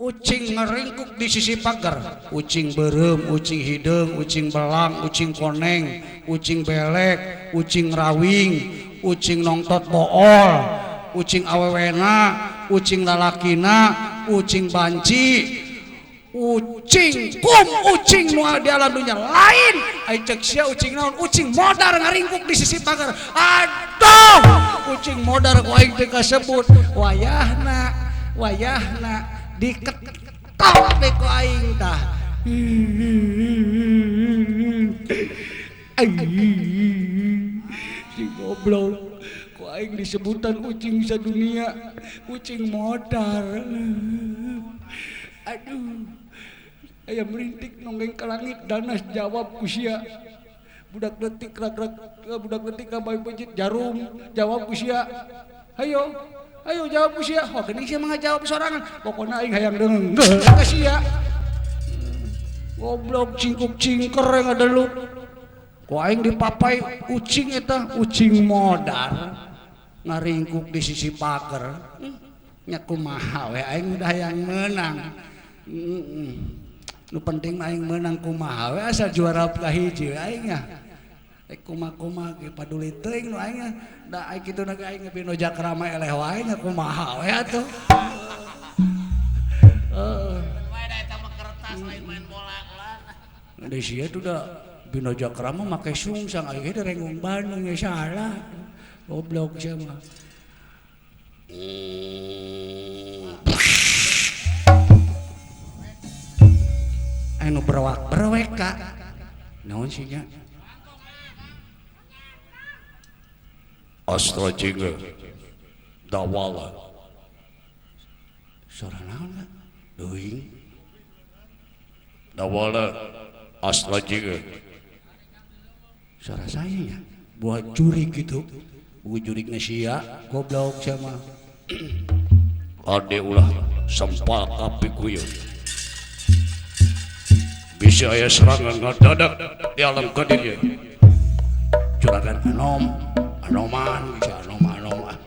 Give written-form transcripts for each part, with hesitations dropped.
Ucing ngeringkuk di sisi pagar, ucing berem, ucing hideung, ucing belang, ucing koneng, ucing belek, ucing rawing, ucing nongtot bool, ucing awewena, ucing lalakina, ucing banci, ucing kum, ucing nu di alam dunia lain. Ai cek sia ucing naon? Ucing modar ngaringkuk di sisi pagar. Aduh, ucing modar ku aing teh kasebut. Wayahna, wayahna diketok deh ku aing tah. Si goblok ku aing disebutan ucing sadunia, ucing modar. Aduh, aya merintik nonggeng ke langit danas jawab ku sia. Budak letik rak-rak, budak letik ka bae peuncit jarum jawab ku sia. Hayo, ayo jawab ku sia. Oh, geuning sia mah ngajawab sorangan. Pokona aing hayang deung ka sia. Goblok cingkuk cingker yang ngadeluk. Ku aing dipapai ucing eta, ucing modar ngaringkuk di sisi pagar. Nya kumaha we aing udah hayang meunang. Nu penting mah aing meunang kumaha we asal juara kahiji we aing nya. Rek kumaha-kumaha ge paduli teuing nu aing nya. Da aing kitu na ge aing bino jakrama eleh wae nya kumaha we atuh. Heeh. Wae da eta mah kertas lain main bola ulah. Di sia tuh da bino jakrama make sungsang aing ge rengung Bandung ya salah. Goblok sia mah. Anu berwak berwek ka naon sih nya Astra Jingga Dawala suara naon ka deuing Dawala Astra Jingga suara saya ya buat jurik gitu buat jurik sia goblok sama ade ulah sempal kapi kuyun bisa aya serangan ngadadak di alam kadirnya juragan anom anoman bisa anom anom ah.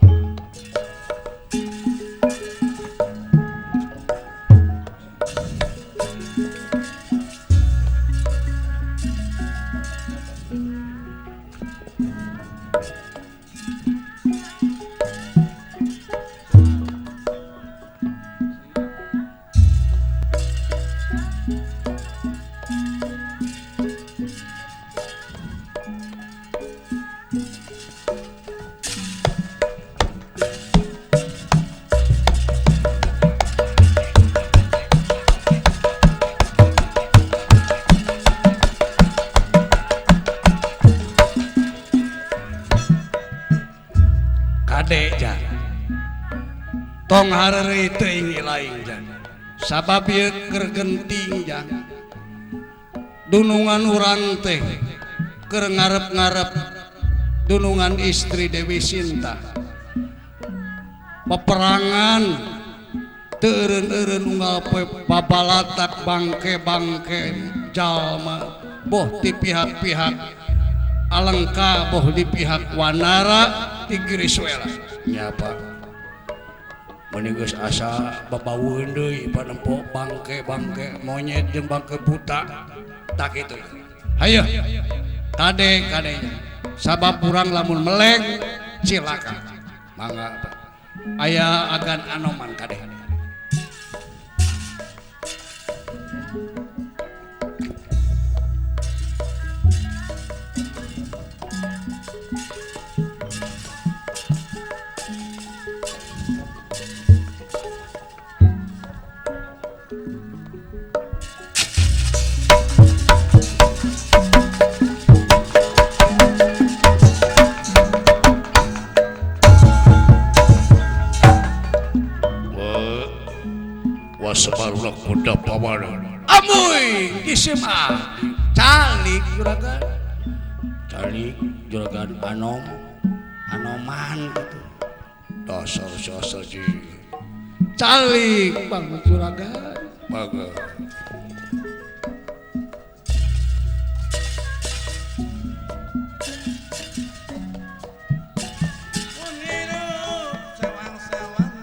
Tong hareureuy teuing lain jang sabab ieu keur genting jang dunungan urang teh keur ngarep-ngarep dunungan istri Dewi Sinta peperangan teu eureun-eureun unggal poe babalatak bangke-bangke jalma boh ti pihak-pihak Alengka boh di pihak Wanara ti Giriswela nya Pak meni geus asa babaweueun deui panempo bangke-bangke monyet jeung bangke buta tak kitu. Hayo kade kadenya sabab urang lamun meleng cilaka mangga aya agan anoman kade. Sebarulah kuda pawana. Amuy isim ah. Calik juragan. Calik juragan anom anoman gitu. Dasar jasa ji. Calik bang juragan. Baga. Sewang-sewang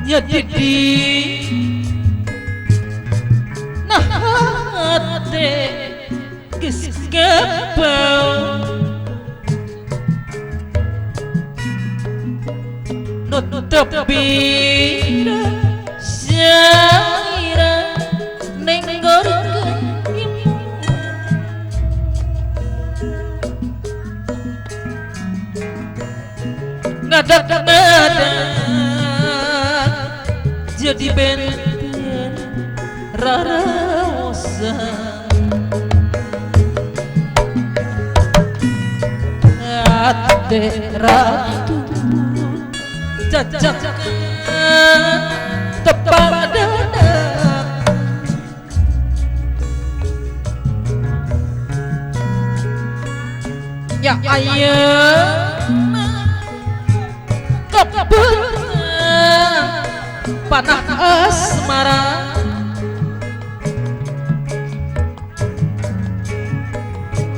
Jadi di nah hate geus kebau nutupi syaira nenggorkeun ngadak-ngadak jadi benten raraosan ate ratu cacakan tepat dadak ya ayeuna kebeutang panah asmara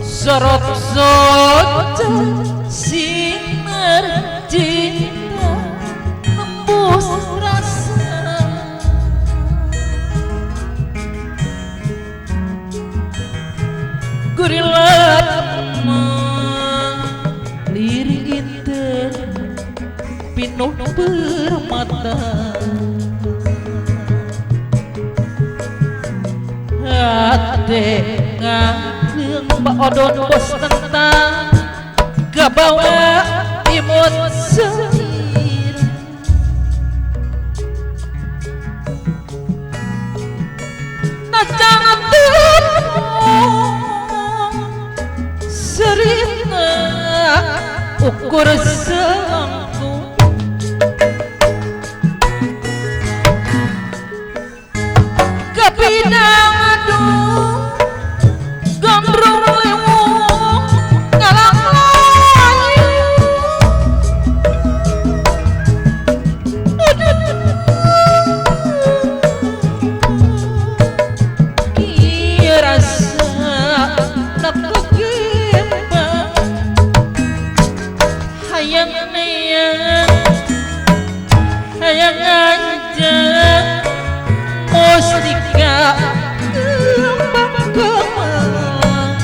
sorot soca sinar cinta nembus rasa gurilap lirik inten pinuh permata hate ngangkeung baodon bos tentang gabawa imut selir najan tepung serina ukur selangkung kepinang aduh gondrong lewung ngalang layu kirasa nakukimba hayang neang hayang anjang mustika kembang kemang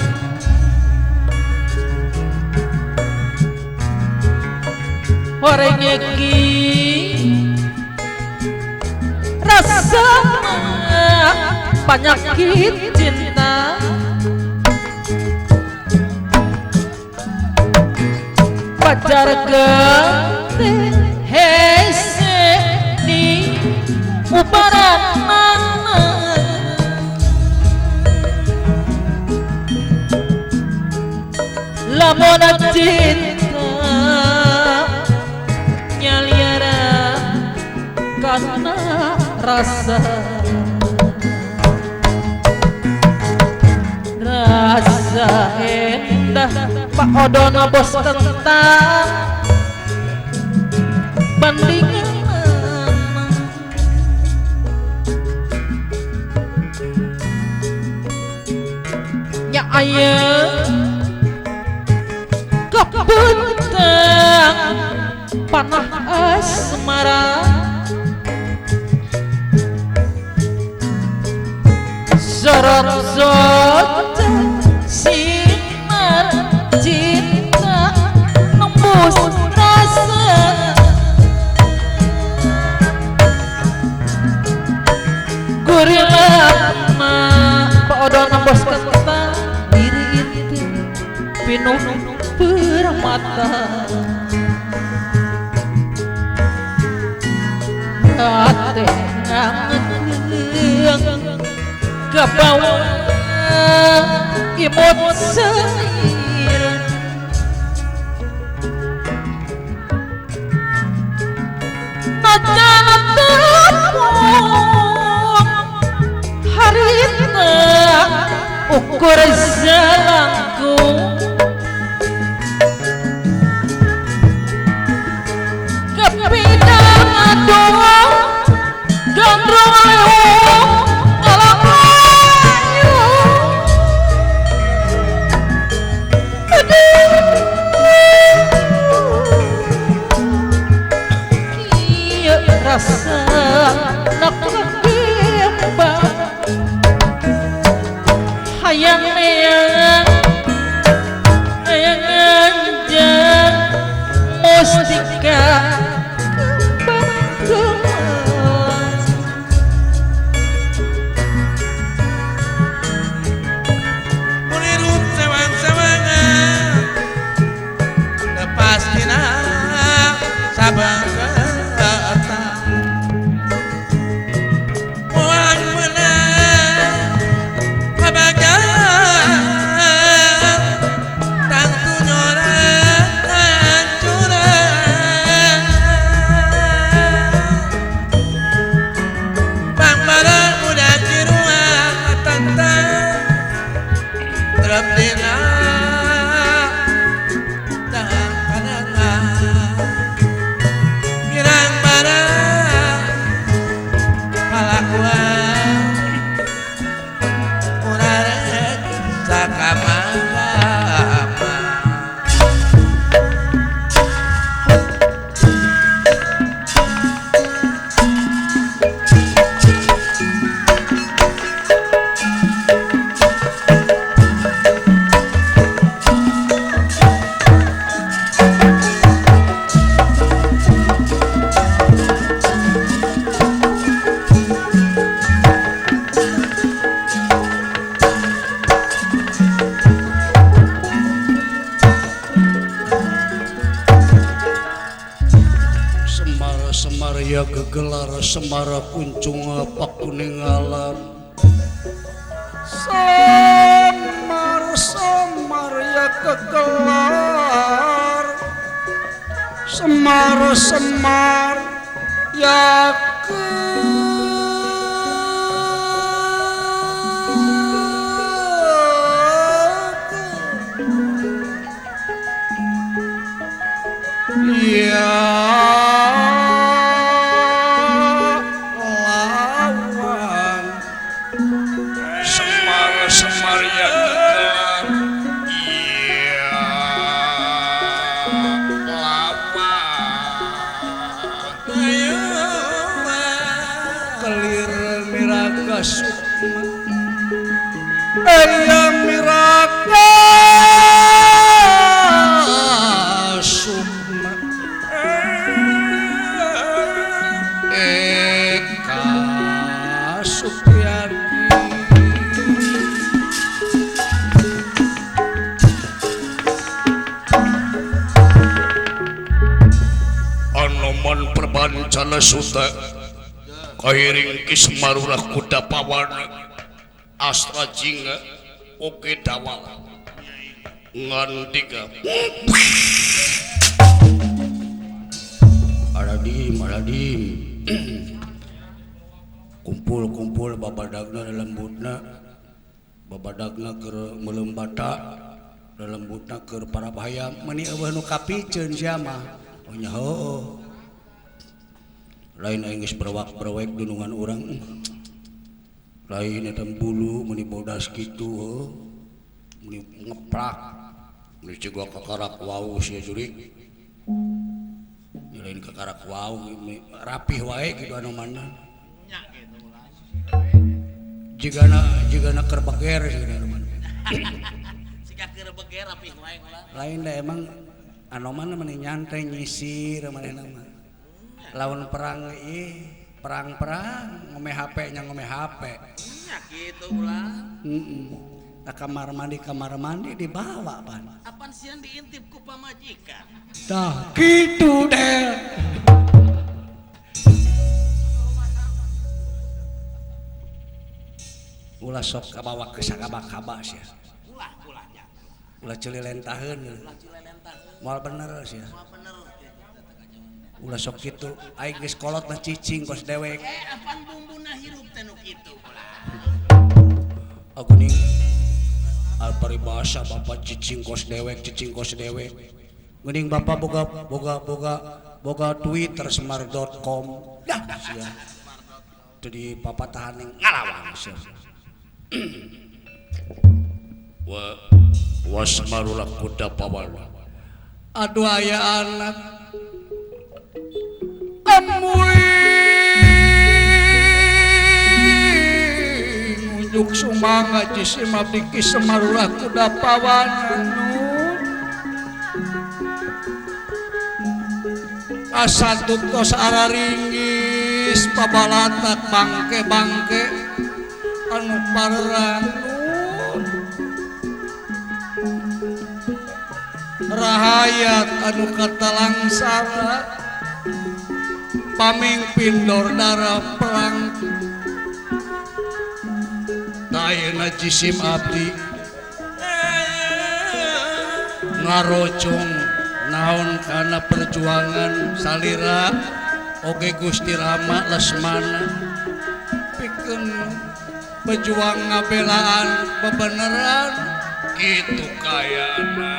horeng iki rasa penyakit cinta pacar gede hese di ubaran mana lamun cinta nyaliara karena rasa rasa endah Pak Odon bos tentang bandingan ya ayah kebeutang panah asmara sorot soca sinar cinta nembus rasa gurilama Pak Odon bos kentang diri itu pinuh permata hate ngangkeung kebawa imut seir najan tepung harita ukur selangkung kepinang aduh gandrung lewung ngalang layu nak kembang hayang neang hayang anjang mustika kembang kembang Munirut sewang-sewangan lepas tina sabang kerta moal menang kabagan tangtu nyoran curang bang bara budak di ruang tantang terap dina dalam pandangan pirang bara kalakuan urarek sakamama. Semar Semar ya gegelar Semara kuncung pakuning alam Semar Semar ya gegelar Semar Semar ya Ya lawan Semar Semar ya gegelar ya lawan kelir miraga sukma eya miraga sukma Eka Supriyadi Anoman Perbancana Suta kairing Ki Semarurah Kuda Pawana Astra Jingga oke dawala ngandika Aradim aradim kumpul-kumpul babadagna lembutna babadagna keur melembata lembutna keur para bahaya meuni eueuh nu kapiceun sia mah oh nya heueuh lain aing geus berwak-berwek dunungan urang lain eta bulu meuni bodas kitu heueuh meuni ngeprak meuni jiga kakarak wau sia jurik lain kakarak wau rapih wae kitu anu mana jigana jigana keur beger jigana anu mana Siga keur beger rapih wae ulah. Lain da emang anu mana meni nyantai nyisir manehna mah lawan perang ieu perang-perang ngome HP nya ngome HP Nya kitu ulah. Heeh. Kamar mandi dibawa pan. Apan sieun diintip ku pamajikan. Tah kitu deh. Ulah sok kabawa ke sakaba-kaba sia. Ulah ulah nya. Ulah celilentaheun. Ulah cililentaheun. Moal bener sia. Moal bener. Ulah sok kitu aing geus kolot mah cicing kos dewek. Eh apan bumbuna hirup teh nu kitu ulah. Aguning paribasa bapak cicing kos dewek cicing kos dewek. Geuning bapak boga boga boga boga Twitter semar.com. Dah sia. Teu di papatahan ngalawang sia. Wa wasmarullah kuda pawana. Aduh aya anak. Amuy. Buduk sumangga jisim abdi Ki Semar Lurah Kudapawana nun. Asantuk tos araringgis pabalatak bangke-bangke anu parerang nun. Rahayat anu katalangsara pamingpin dordara perang. Ayeuna jisim abdi ngarocong naon kana perjuangan salira oge Gusti Rama Lesmana pikeun pejuang ngabelaan bebeneran kitu kayana.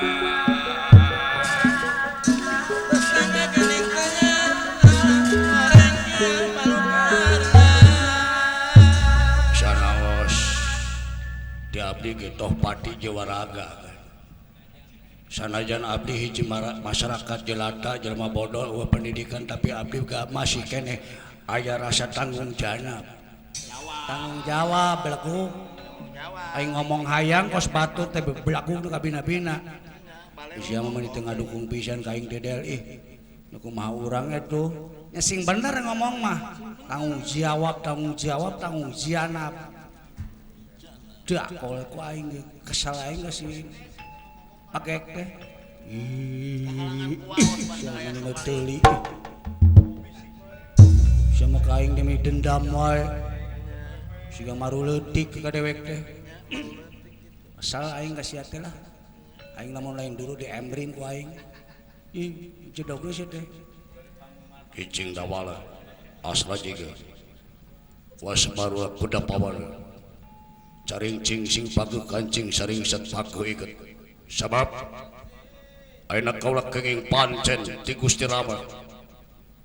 Abdi getoh pati jewaraga sanajan abdi hiji masyarakat jelata jelema bodoh eueuh pendidikan tapi abdi gak masih keneh aya rasa tanggung jawab belagu aing ngomong hayang kos batur teh belagu nu kabina-bina sia mah teu ngadukung pisan ka aing dedel ih nu kumaha urang eta nya sing bener ngomong mah tanggung jawab tanggung jawab tanggung janab. Dak kalau ku aing kesal aing geus pake teh. Ih, sia nu teuli. Sia mah ka aing demi dendam wae. Siga maruleutik ka dewek teh. Asal aing ka sia teh lah. Aing lamun lain dulu diemrin ku aing. Ih, jedog geus teh. Cicing dawala asla jiga. Wasmaru kudapawana. Caring cing sing pagu kancing saring set pagu iket sabab ayeuna kaula kenging pancen ti Gusti Rama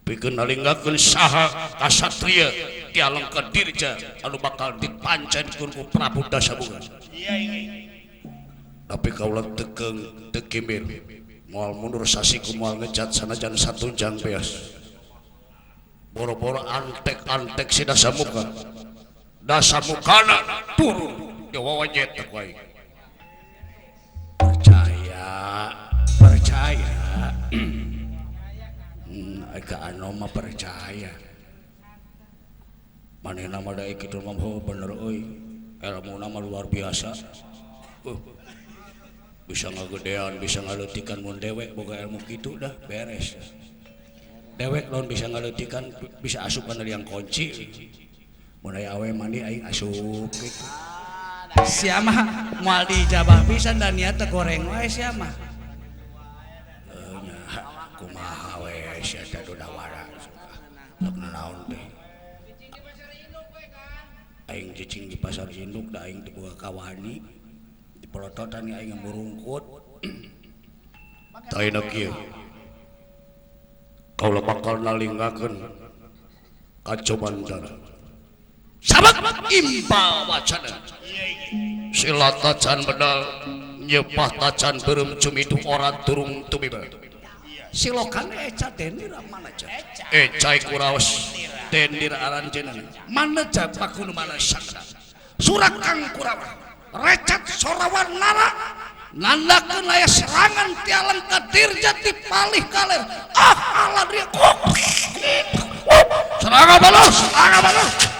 pikeun nalinggakeun saha kasatria ti Alengka Dirja anu bakal dipancenkeun ku Prabu Dasamuka. Tapi kaula tekeng teu kimbir moal mundur sasiku moal ngejat sanajan satunjang beas boro-boro antek-antek si Dasamuka Dasamukana turun diwawajet ku aing. Percaya, percaya. Ka anu mah percaya. Manehna mah da kitu mah bener euy. Elmuna mah luar biasa. Bisa ngagedean, bisa ngaleutikan mun dewek boga ilmu kitu dah beres. Dewek lamun bisa ngaleutikan bisa asup kana liang kunci. Mun aya awe mandi aing asup gitu. Sia mah moal diijabah pisan da niat teh goreng wae sia mah. Nya kumaha we sia teh dawara. Rek naon teh. Aing cicing di pasar induk da aing teu boga kawani. Di polototan aing murungkut. Taina kieu. Kaula bakal nalinggakeun kacobandara. Sabab impa wacana sila tacan bedal nyepah tacan beureum cumidu ora turung tumiba silokan eca denira mana ca eca kuraos denira aranjeunna mana ca pakunu mana sakda surakang kurawa recat sorawan nara nandakeun aya serangan ti Alengka Dirja ti palih kaler ah ala dia serangan balas serangan balas.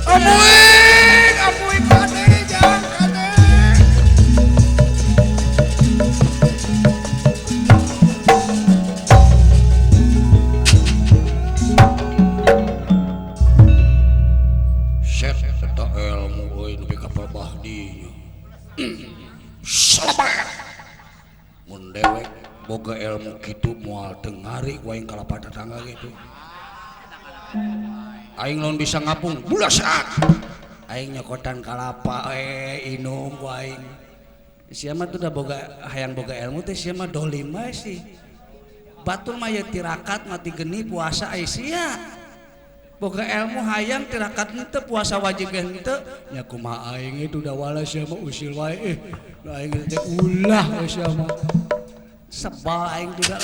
Amuing, amuing kade, jangan kade. Set eta ilmu euy nepi ka pelbah dinya. Salabar. Mun dewek boga ilmu kitu moal teu ngari ku aing kalapa tetangga gitu. Aing lamun bisa ngapung bulasak. Aing nyokotan kalapa inum ku aing. Sia mah tuh da boga hayang boga ilmu teh sia mah dolim wae sih. Batur mah ye tirakat mati geni puasa ai sia. Boga ilmu hayang tirakat henteu puasa wajib ge henteu nya kumaha aing itu da wala sia mah usil wae eh aing teh ulah sia mah sebal aing duda.